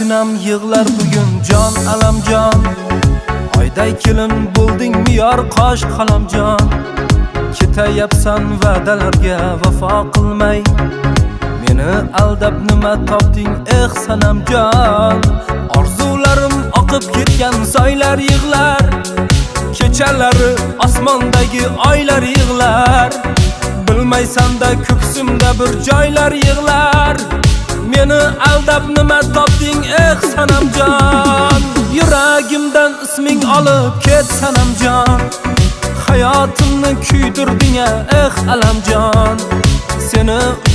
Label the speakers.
Speaker 1: Achinam yig'lar bugun jon alamjon. Oyday kelin bo'ldingmi yor qosh qalamjon? Ketayapsan va'dalarga vafo qilmay. Meni aldab nima topding, eh sanamjon? Orzularim oqib ketgan soylar yig'lar. Kechalari osmondagi oylar yig'lar. Bilmaysan-da, ko'ksimda bir joylar yig'lar. Meni aldab nima topding, eh sanamjon? Yuragimdan isming olib ket, sanamjon. Hayotimni kuydirding, eh alamjon. Seni